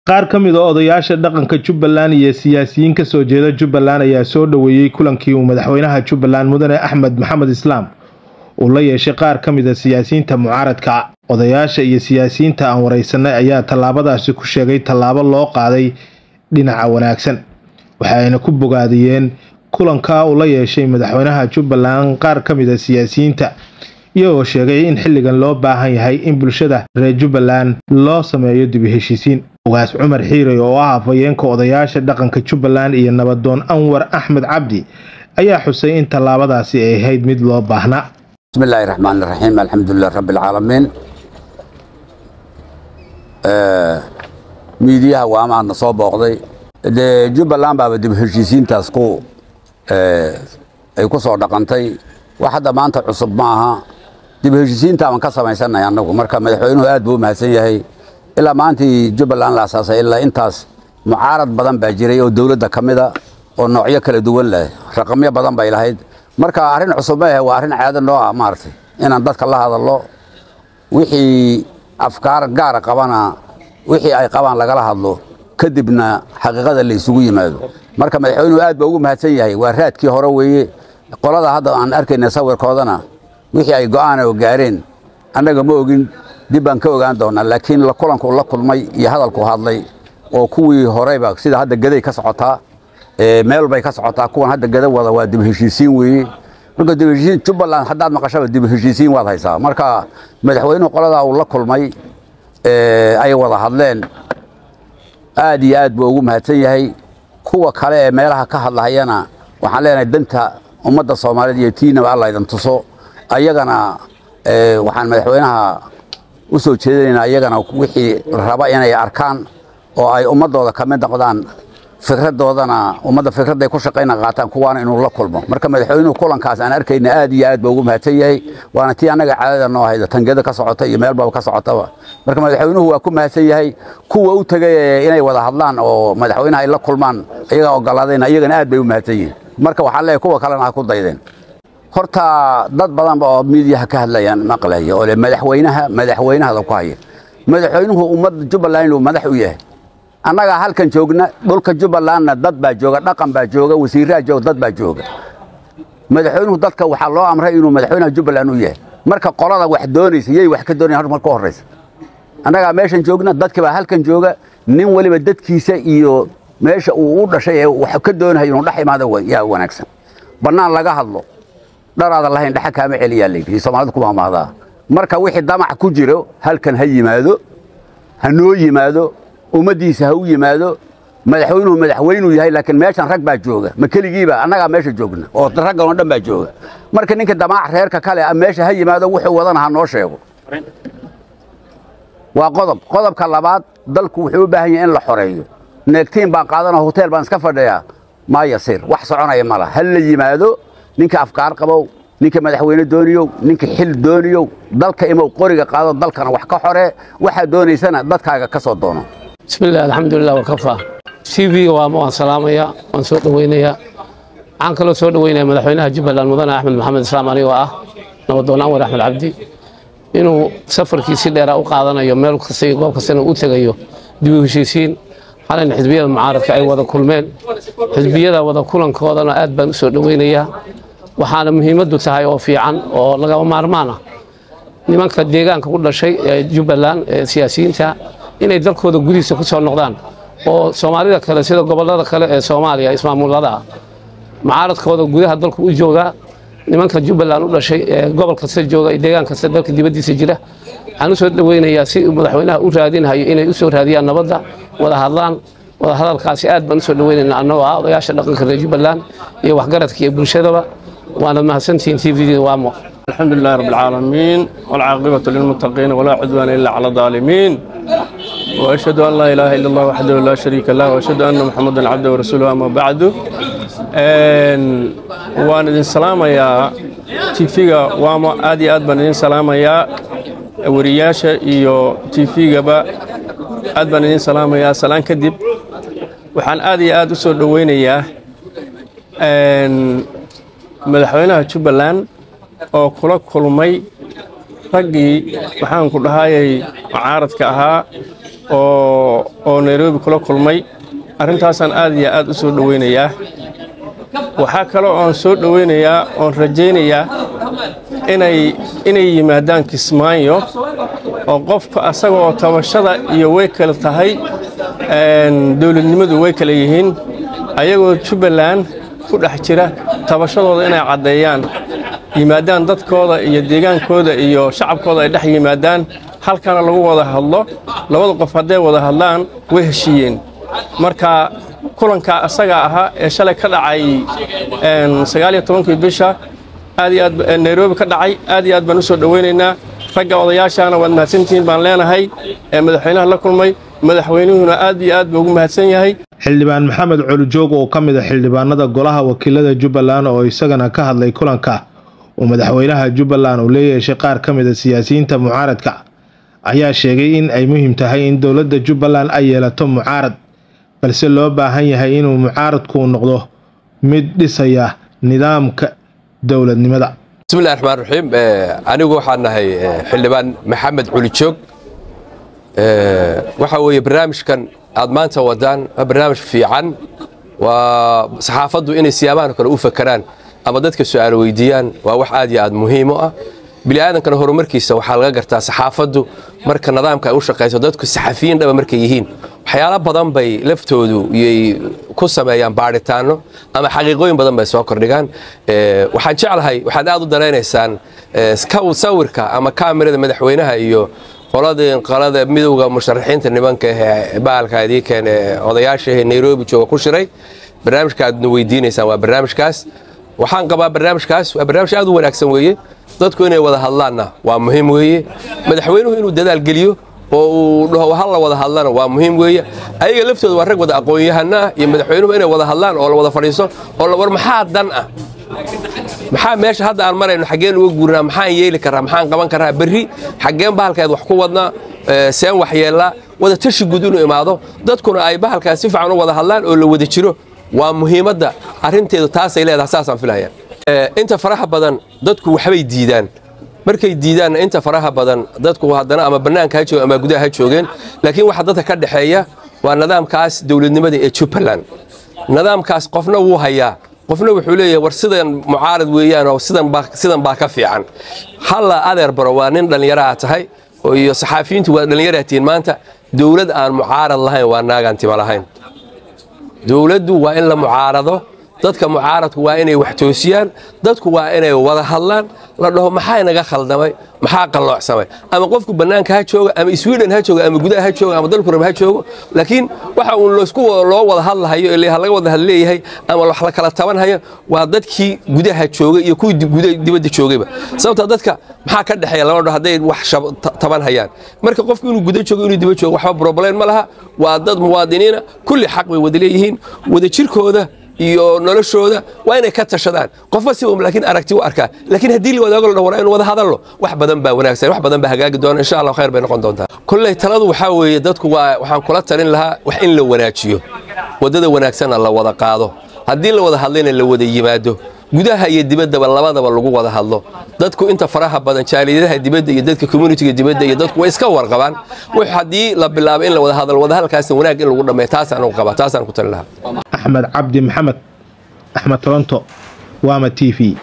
Qaar ka mid ah odayaasha dhaqanka Jubbaland iyo siyaasiyiin ka soo jeeda Jubbaland ayaa soo dhoweeyay kulankii uu madaxweynaha Jubbaland Mudane Axmed Maxamed Islaam uu la yeeshay qaar ka mid ah siyaasiyiinta mucaaradka. Odayaasha iyo siyaasiyiinta aan wareysanay ayaa tallaabadaasi ku sheegay tallaabo loo qaaday dhinaca wanaagsan, waxayna ku bogaadiyeen kulanka uu la yeeshay madaxweynaha Jubbaland qaar ka mid ah siyaasiyiinta, iyagoo sheegay in xilligan loo baahan yahay in bulshada reer Jubbaland loo sameeyo dib u heshiisiin. Ugaas Cumar Xiire oo ah afhayeenka odayaasha dhaqanka Jubbaland iyo nabadoon Anwar Axmed Cabdi ayaa xusay in tallaabadaasi ay ahayd mid loo baahnaa. بسم الله الرحمن الرحيم، الحمد لله رب العالمين. Miidiyaha waa maadna soo booqday. Dee Jubbaland baaba dib heshiisiintaas ku ay ku soo dhaqantay, wax hadda maanta cusub ma aha. Dib heshiisiinta baan ka samaysanay annagu. Marka madaxweynuhu aad buu u mahadsan yahay. Ilaa maantii Jubbaland la asaasay ilaa intaas mucaarad badan baa jiray oo dowladda ka mid a oo noocyo kala duwan leh, raqamyo badan bay lahayd. Marka arrin cusub ma ahe, waa arrin caado noo ah maaragtay inaan dadka la hadallo, wixii afkaar gaara qabana wixii ay qabaan lagala hadlo, kadibna xaqiiqada la isugu yimaado. Marka madaxweynuhu aad baa ugu mahadsan yahay. Waa raadkii hore weeye. Qolada hadda aan arkayna sawirkoodana wixii ay go'aan oo gaareen annaga ma ogin, dib baan ka ogaan doonaa. Laakiin la kulanku la kulmay iyo hadalku hadlay oo kuwii horeyba sida hadda gaday ka socotaa, meel bay ka socotaa. Kuwan hadda gada wada waa dib heshiisiin weeye. Marka dib heshiisiin Jubbaland haddaad maqashaba dib heshiisiin waad haysaa. Marka madaxweynuhu qoladaa uu la kulmay ay wada hadleen aad iyo aad buu ugu mahadsan yahay. Kuwa kale ee meelaha ka hadlahayana waxaan leenahay danta ummadda Soomaaliyeed iyo tiinaba Alla idin tuso. Ayagana waxaan madaxweynaha u soo jeedinaynaa iyagana wixii raba inay arkaan oo ay ummadooda ka mid noqdaan, fikradoodana ummadda fikradday ku shaqayna qaataan, kuwaana inuu la kulmo. Marka madaxweynuhu kulankaas aan arkayna aad iyo aad buu ugu mahadsan yahay. Waana tii annaga caadada noo hayda, tangeda ka socota iyo meel baba ka socotaba. Marka madaxweynuhu waa ku mahadsan yahay. Kuwa u tegay inay wada hadlaan oo madaxweynaha ay la kulmaan iyagaa ogolaadayna, iyagana aad bay u mahadsan yihiin. Marka waxaan leeyahay kuwa kalena ha ku daydeen. Horta dad badan ba oo miidiyaha ka hadlayaan maqlaya oo le madaxweynaha madaxweynahada ku haya. Madaxweynuhu ummadda Jubbaland uu madax u yahay. Annagaa halkan joogna, dhulka Jubbalandna dad baa jooga, dhaqan baa jooga, wasiiraa jooga, dad baa jooga. Madaxweynuhu dadka waxaa loo amray inuu madaxweynaha Jubbaland u yahay. Marka qolada wax doonaysa yay wax ka doonayan horta marka horreysa? Annagaa meeshan joogna, dadki baa halkan jooga. Nin waliba dadkiisa iyo meesha uu u dhashay ee wax ka doonayo inuu dhex imaado yaa wanaagsan. Bannaan laga hadlo dharaada lahayn dhexa kaama celiyaa layidhi, Soomaalidu ku mahmahdaa. Marka wixii damac ku jiro halkan ha yimaado, ha noo yimaado, ummaddiisa ha u yimaado. Madaxweynuhu madaxweynuu yahay, laakiin meeshan rag baa jooga, ma keligiiba? Annagaa meesha joogna oo raggan oo dhan baa jooga. Marka ninka damaac reerka kale meesha ha yimaado, wuxuu wadana ha noo sheego. Waa qodob. Qodobka labaad, dalku wuxuu u baahan yahay in la xoreeyo. Neegtiin baan qaadanoo hotel baan iska fadhiyaa maa yasiir, wax soconaya ma laha. Ha la yimaado ninka afkaar qabow, ninka madaxweyne dooniyow, ninka xil dooniyow, dalka imow, qoriga qaado, dalkana wax ka xoree. Waxaad doonaysana dadkaaga ka soo doono. بسم الله، الحمد لله وكفى. TV waan salaamayaa, waan soo dhaweynayaa. Waxaan kaloo soo dhaweynaya madaxweynaha Jubbaland Mudane Axmed Maxamed Islaam, anigoo ah nabadoon Anwar Axmed Cabdi, inuu safarkiisi dheeraa u qaadanayo meel kasta iyo goob kastana u tegayo dib u heshiisiin. Xalayna xisbiyada mucaaradka ay wada kulmeen, xisbiyada wada kulankoodana aad baan u soo dhaweynayaa. Waxaana muhiimaddu tahay oo fiican oo lagama maarmaan ah nimanka deegaanka ku dhashay ee Jubbaland ee siyaasiyiinta inay dalkooda gudihiisa ku soo noqdaan, oo Soomaalida kale sida gobollada kale ee Soomaaliya ismaamulada ah mucaaradkooda gudaha dalku u joogaa. Nimanka Jubbaland u dhashay ee gobol kasta jooga iyo deegaan kasta dalka dibaddiisa jira waxaan u soo dhaweynayaa si madaxweynaha u raadinhayo inay u soo raadiyaan nabadda, wada hadlaan. Wada hadalkaasi aad baan u soo dhaweynaynaa annagoo ah odayaasha dhaqanka reer Jubbaland iyo waxgaradka iyo bulshadaba. Waana mahadsantihiin TV Waamo. الحمد لله رب العالمين، والعاقبة للمتقين، ولا عدوان إلا على الظالمين، وأشهد أن لا إله إلا الله وحده لا شريك له، وأشهد أن محمدا عبده ورسوله، أما بعد. Waan idin salaamayaa TV-ga Waamo, aad iyo aad baan idin salaamayaa, wariyaasha iyo TV-gaba aad baan idin salaamayaa. Salaan kadib, waxaan aad iyo aad u soo dhoweynayaa madaxweynaha Jubbaland oo kula kulmay raggii maxaan ku dhahayay mucaaradka ahaa. oo Nairobi kula kulmay. Arrintaasaan aad iyo aad u soo dhoweynayaa. Waxaa kaloo oon soo dhoweynayaa oon rajaynayaa inay yimaadaan Kismaayo, oo qofka asagoo tabashada iyo way kala tahay, dowladnimadu way kala yihiin, ayagoo Jubbaland ku dhex jira tabashadooda inay caddeeyaan, yimaadaan dadkooda iyo deegaankooda iyo shacabkooda ay dhex yimaadaan, halkana lagu wada hadlo. Labada qof hadday wada hadlaan way heshiiyeen. Marka kulanka asaga ahaa ee shalay ka dhacay 19-kii bisha aad iyo aad Nairobi ka dhacay, aad iyo aad baan u soo dhoweynaynaa. Ragga odayaashaana waad mahadsantihiin baan leenahay ee madaxweynaha la kulmay, madaxweynuhuna aad iyo aad buu ugu mahadsan yahay. Xildhibaan Maxamed Colijoog oo ka mid ah xildhibaanada golaha wakiilada Jubbaland oo isagana ka hadlay kulanka uu madaxweynaha Jubbaland uu leeyeeshay qaar ka mid ah siyaasiyiinta mucaaradka ayaa sheegay in ay muhiim tahay in dowladda Jubbaland ay yeelato mucaarad, balse loo baahan yahay inuu mucaaradku noqdo mid dhisaya nidaamka dowladnimada. Bismillahi raxmaan raxiim. Anigu waxaan nahay xildhibaan Maxamed Culijoog. Waxa weeye barnaamijkan aad maanta wadaan waa barnaamij fiican. Waa saxaafaddu inay siyaabahan kale u fakeraan ama dadka su'aalo weydiiyaan waa wax aad iyo aad muhiim u ah. Bini aadankana horumarkiisa waxaa laga gartaa saxaafaddu marka nidaamka ay u shaqayso. Dadku saxafiyiin dhaba markay yihiin waxyaalo badan bay laftoodu iyay ku sameeyaan baadhitaano ama xaqiiqooyin badan bay soo kordhigaan. Waxaan jeclahay waxaad aad u dareenaysaan sawirka ama kaamirada madaxweynaha iyo qoladii qalada midowga musharaxiinta nimanka ee bahalka idii keene odayaasha Nairobi jooga ku shiray. Barnaamijka aadna weydiinaysaan waa barnaamijkaas. Waxaan qabaa barnaamijkaas waa barnaamij aad u wanaagsan weeye. Dadku inay wada hadlaanna waa muhiim weeye. Madaxweynuhu inuu dadaal geliyo oo uu dhaho hal la wada hadlana waa muhiim weeye. Ayaga laftooda waa rag wada aqoon-yahana ah iyo madaxweynuhu inay wada hadlaan oo la wada fadhiiso oo la war maxaa dan ah, maxaa meesha hadda aan marayno, xaggeen uga guurnaa, maxaan yeeli karaa, maxaan qaban karaa berri, xaggeen bahalkeed wax ku wadnaa, seen wax yeellaa. Wada tashi guud inuu imaado, dadkuna ay bahalkaas si fiican u wada hadlaan oo la wada jiro waa muhiimadda arrinteedu, taasay leedahay, saasaan filaya. Inta faraha badan dadku waxbay diidaan. Markay diidaanna inta faraha badan dadku haddana ama bannaanka ha joogen ama gudaha ha joogeen, laakiin waxa dadka ka dhexeeya waa nidaamkaas dowladnimada ee Jubbaland. Nidaamkaas qofna wuu hayaa, qofna wuxuu leeyahay war sidan mucaarad weeyaan oo sidan baa ka fiican. Halla adeer baro, waa nin dhallinyaro aad tahay iyo saxaafiyiintu waa dhallinyaraa tihiin. Maanta dowlad aan mucaarad lahayn waa naagaan tima lahayn. Dowladdu waa in la mucaarado. Dadka mucaaradku waa inay wax toosiyaan, dadku waa inay wada hadlaan, la dhaho maxaa inaga khaldamay, maxaa qalloocsamay. Ama qofku bannaanka ha jooga, ama Sweden ha jooga, ama gudaha ha jooga, ama dalku raba ha joogo, laakiin waxa uun laysku loo wada hadlahayo ee laga wada hadleeyahay ama wax la kala tabanhayo waa dadkii gudaha joogay iyo kuwii dibadda joogayba. Sababta dadka maxaa ka dhexeeya lama dhaho hadday wax taban hayaan. Marka qofku inuu guda joogo inuu dibad joogo waxba problem ma laha. Waa dad muwaadiniina, kulli xaq bay wada leeyihiin. Wada jirkooda iyo noloshooda waa inay ka tashadaan, qofba si laakiin aragti u arkaa. Laakiin haddii la wadaago la dhaho war aynu wada hadalno, wax badan baa wanaagsan, wax badan baa hagaagi doona insha Allah, khayr bay noqon doontaa. Kolley taladu waxaa weeye dadku waa waxaan kula talin lahaa wax in la wanaajiyo, waddada wanaagsanna la wada qaado, haddii la wada hadlayna la wada yimaado, gudaha iyo dibaddaba labadaba lagu wada hadlo. Dadku inta faraha badan jaaliyadaha dibadda iyo dadka communitiga dibadda iyo dadku way iska warqabaan. Wax haddii la bilaabo in la wada hadlo, wada hadalkaasna wanaag in lagu dhammeeyo, taasaan ugu qabaa, taasaan ku talin lahaa. Axmed Cabdi Maxamed, Axmed Toronto, Waama TV.